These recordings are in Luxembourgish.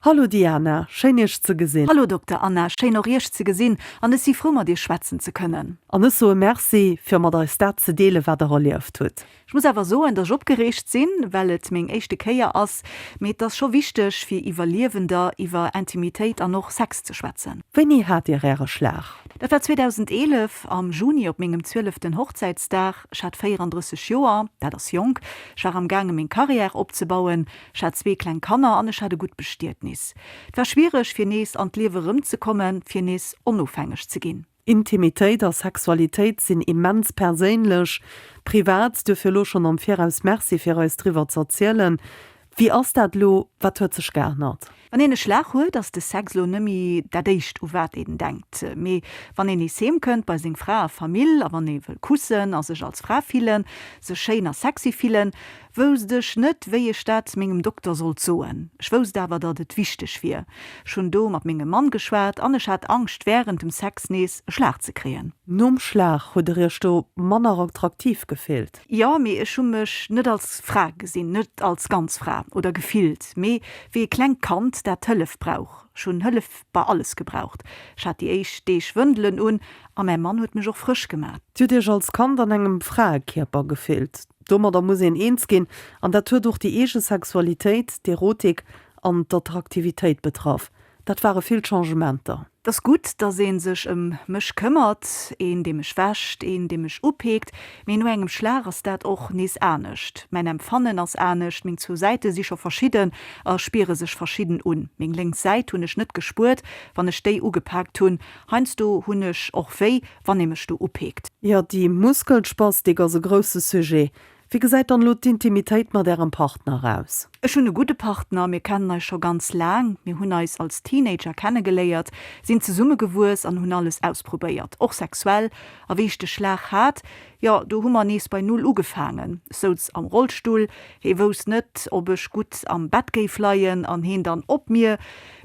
Hallo Diana, schéin iech ze gesinn. Hallo Dokter Anna, schéin och iech ze gesinn an ech si frou mat iech schwätzen ze kënnen. An ech soe Merci fir mat eis dat ze deelen, wat der erlieft hutt. Ech muss awer soen, datt ech opgereegt sinn, well et meng éischte Kéier ass. Mee et ass scho wichteg fir Iwwerliewender iwwer Intimitéit an och Sex ze schwätzen. Wéini hat Dir Äre Schlag? Dat war 2011 am Juni op mengem zwieleften Hochzäitsdag. Ech hat 34 Joer, dat ass jonk. Ech war am gaange meng Carrière opzebauen. Ech hat zwee kleng Kanner an ech hat e gutt Bestietnis. Et war schwiereg, fir nees an d'Liewe rëmzekommen, fir nees onofhängeg ze ginn. Intimitéit a Sexualitéit sinn immens perséinlech, privat. Duerfir elo schonn am Viraus Merci, fir eis driwwer z'erzielen. Wéi ass dat elo? Wat huet sech geännert? Wann een e Schlag huet, ass de Sex lo nëmmi dat éischt u wat een denkt. Mee wann een nees heem kënnt bei seng Fra a Famill a wann ee wëll kussen a sech als Fra fillen, sech schéin a sexy fillen, Wousst ech net, wéi ech dat mengem Dokter sollt soen. Ech wousst awer, datt et wichteg wier. Ech hunn do mat mengem Mann geschwat an ech hat Angscht, wärend dem Sex nees e Schlag ze kréien. Nom Schlag hutt der iech do manner attraktiv gefillt? Jo, mee ech hu mech net als Fra gesinn, net als ganz Fra oder gefillt, mee wéi e klengt Kand, dat Hëllef brauch. Ech hunn Hëllef bei alles gebraucht. Ech hat déi éischt Deeg Wëndelen un a mäi Mann huet mech och frësch gemaat. Dir hutt iech als Kand an engem Fraekierper gefillt? Domadder muss een eens ginn, an dat huet och déi eege Sexualitéit, d'Erotik an d'Attraktivitéit betraff. Dat ware vill Changementer. Et ass gutt, datt ee sech ëm mech këmmert, een dee mech wäscht, een dee mech upeekt, mee no engem Schlag ass dat och nees anescht. Mäin Empfannen ass anescht, meng zwou Säite si scho verschidden a spiere sech verschidden un. Meng lénks Säit hunn ech net gespuert, wann ech déi ugepaakt hunn. Heiansdo hunn ech och wéi, wann ee mech do upeekt. Jo, déi Muskelspastik ass e grousse Sujet. Wéi gesäit dann elo d'Intimitéit mat Ärem Partner aus? Ech hunn e gudde Partner, mir kennen eis scho ganz laang. Mir hunn eis als Teenager kennegeléiert, sinn zesummegewuess an hunn alles ausprobéiert, och sexuell. A wéi ech de Schlag hat, jo, do hu mer nees bei Null ugefaangen. Ech souz am Rollstull, hee wousst net, ob ech gutt am Bett géif leien an heen dann op mir.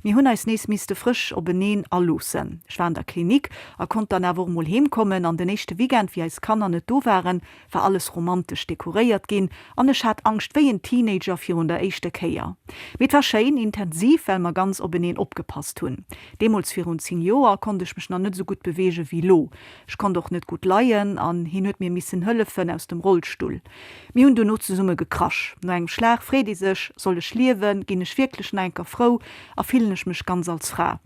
Mir hunn eis nees misste frësch openeen aloossen. Ech war an der Klinik a konnt dann awer och mol heem kommen an den éischte Weekend, wéi eis Kanner net do waren, war alles romantesch dekoréiert ginn an ech hat Angscht wéi en Teenager virun der éischter Kéier. Mee et war schéin, intensiv, well mer ganz openeen opgepasst hunn. Deemools virun 10 Joer konnt ech mech nach net esou gutt beweege wéi lo. Ech konnt och net gutt leien an hien huet mir missen hëllefen aus dem Rollstull. Mir hunn duerno zesumme gekrasch. No engem Schlag freet ee sech, Soll ech liewen? Ginn ech wierklech nach enker frou? A fillen ech mech ganz als Fra?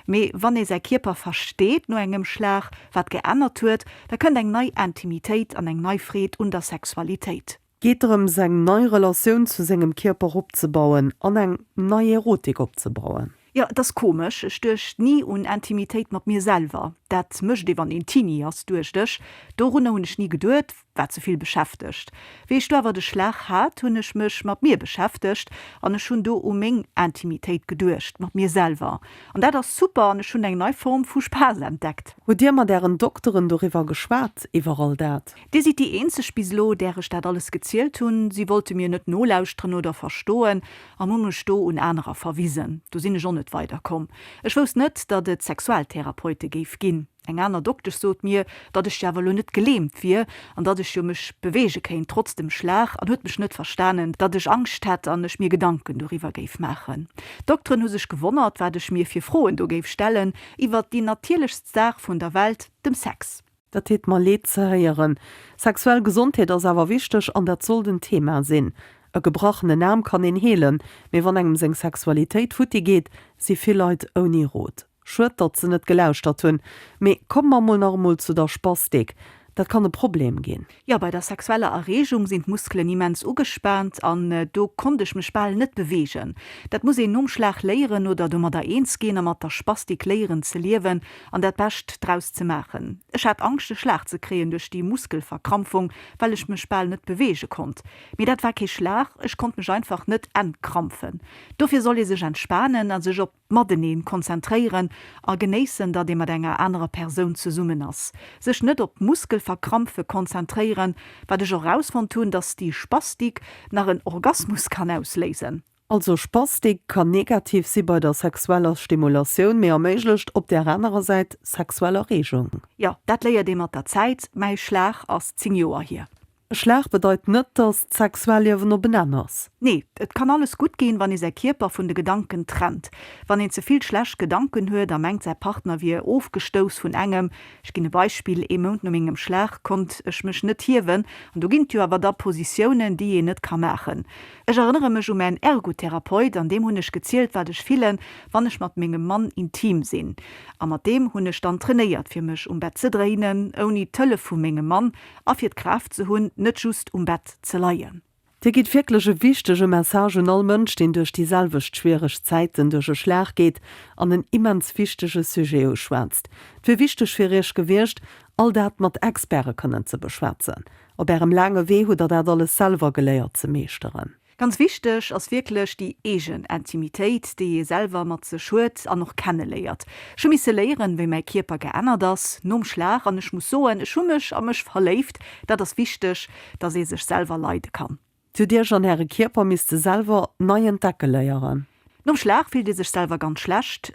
Mee wann ee säi Kierper versteet no engem Schlag, wat geännert huet, da kënnt eng nei Intimitéit an eng nei Freed un der Sexualitéit. Geet drëms eng nei Relatioun zu sengem Kierper opzebauen an eng nei Erotik opzebauen. Jo, et ass komesch, ech duecht ni un Intimitéit mat mir selwer. Dat mécht ee wann een Teenie ass, duecht ech. Dorunner hunn ech ni geduet, war ze vill beschäftegt. Wéi ech do awer de Schlag hat, hunn ech mech mat mir beschäftegt an ech hunn do u meng Intimitéit geduecht, mat mir selwer. An dat ass super an ech hunn eng nei Form vu Spaass entdeckt. Hutt Dir mat Ären Dokteren doriwwer geschwat, iwwer all dat? Dir sidd déi eenzeg bis elo, där ech dat alles gezielt hunn. Si wollte mir net nolauschteren oder verstoen an hu mech do un anerer verwisen. Do sinn ech och net weiderkomm. Ech wousst net, datt et Sexualtherapeute géif ginn. Eng aner Doktesch sot mir, datt ech jo awer elo net gelähmt wier an datt ech jo mech beweege kéint trotz dem Schlag an huet mech net verstanen, datt ech Angscht hätt an ech mir Gedanken doriwwer géif maachen. D'Dokteren hu sech gewonnert, wat ech mir fir Froen do géif stellen iwwert déi natierlechst Saach vun der Welt, dem Sex. Dat deet mer leed ze héieren. Sexuell Gesondheet ass awer wichteg an dat sollt en Thema sinn. E gebrachenen Aarm kann een heelen, mee wann engem seng Sexualitéit futti geet, si vill Leit ouni Rot. Schued, datt se net gelauschtert hunn. Mee komme mer mol nach emol zu der Spastik. Dat kann e Problem ginn. Jo, bei der sexueller Erreegung sinn d'Muskelen immens ugespaant an do konnt ech mech bal net beweegen. Dat muss een nom Schlag léieren oder domadder eens ginn a mat der Spastik léieren ze liewen an dat Bescht draus ze maachen. Ech hat Angscht e Schlag ze kréien duerch déi Muskelverkrampfung, well ech mech bal net beweege konnt. Mee dat war kee Schlag, ech konnt mech einfach net entkrampfen. Dofir soll ee sech entspanen a sech op d'Mateneen konzentréieren a genéissen, datt ee mat enger anerer Persoun zesummen ass. Sech net op d'Muskelverkrampfe konzentréieren, wat ech och rausfonnt hunn, datt déi Spastik nach en Orgasmus kann ausléisen. Also Spastik kann negativ si bei der sexueller Stimulatioun, mee erméiglecht op där anerer Säit sexuell Erreegung. Jo, dat léiert ee mat der Zäit. Mäi Schlag ass 10 Joer hier. E Schlag bedeit net, dass d'Sexuelliewen op en Enn ass. Nee, et kann alles gutt ginn, wann ee säi Kierper vun de Gedanken trennt. Wann een ze vill schlecht Gedanken huet a mengt säi Partner wier ofgestouss vun engem, Ech ginn e Beispill, Ee Mount no mengem Schlag konnt ech mech net hiewen an do ginn et jo awer da Positiounen, déi een net ka maachen. Ech erënnere mech u mäin Ergotherapeut, an deem hunn ech gezielt, wat ech fillen, wann ech mat mengem Mann intim sinn. A mat deem hunn ech dann trainéiert, fir mech um Bett ze dréinen, ouni d'Hëllef vu mengem Mann, a fir d'Kraaft ze hunn, net just um Bett ze leien. Dir gitt wierklech e wichtege Message un all Mënsch, deen duerch déi selwecht schwiereg Zäiten duerch e Schlag geet an en immens wichtege Sujet uschwätzt. Et wier wichteg fir Iech gewiescht, all dat mat Experte kënnen ze beschwätzen. Op Ärem laange Wee hutt Der dat alles selwer geléiert ze meeschteren. Ganz wichteg ass wierklech déi eegen Intimitéit, déi ee selwer mat sech huet an och kenneléiert. Ech hu misse léieren, wéi mäi Kierper geännert ass nom Schlag an ech muss soen, ech hu mech a mech verléift. Dat ass wichteg, dass ee sech selwer leide kann. Dir hutt Iech an Äre Kierper misste selwer nei entdecke léieren. Nom Schlag fillt ee sech selwer ganz schlecht,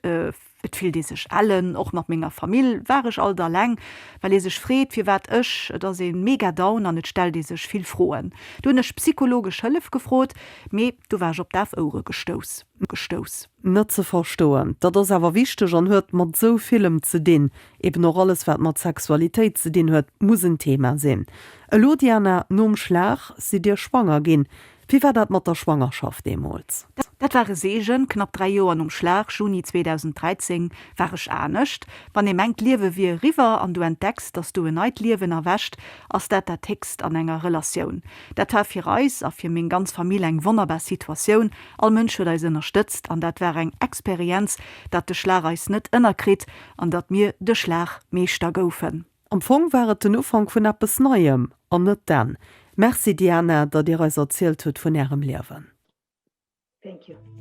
et fillt ee sech ellen. Och mat menger Famill war ech alt alleng, well ee sech freet, firwat ech. Et ass ee mega down an et stellt ee sech vill Froen. Du hunn ech psychologesch Hëllef gefrot, mee do war ech op daf Ouere gestouss. Gestouss. Net ze verstoen. Dat ass awer wichteg an huet mat esou villem ze dinn. Eben och alles wat mat Sexualitéit ze dinn huet, muss en Thema sinn. Elo Diana, nom Schlag sidd Dir schwanger ginn. Wéi war dat mat der Schwangerschaft deemools? Dat war e Seegen. Knapp 3 Joer nom Schlag, Juni 2013, war ech anescht. Wann ee mengt d'Liewe wier eriwwer an du entdecks, dass du en neit Liewen erwächt, ass dat dat Héchst an enger Relatioun. Dat war fir eis a fir meng ganz Famill eng wonnerbar Situatioun. All Mënsch huet eis ënnerstëtzt an dat war eng Experienz, dat de Schlag eis net ënnerkritt an datt mir de Schlag Meeschter goufen. Am Fong war et den Ufank vun eppes Neiem an net d'Enn. Merci Diana, datt Dir eis erzielt hutt vun Ärem Liewen. Thank you.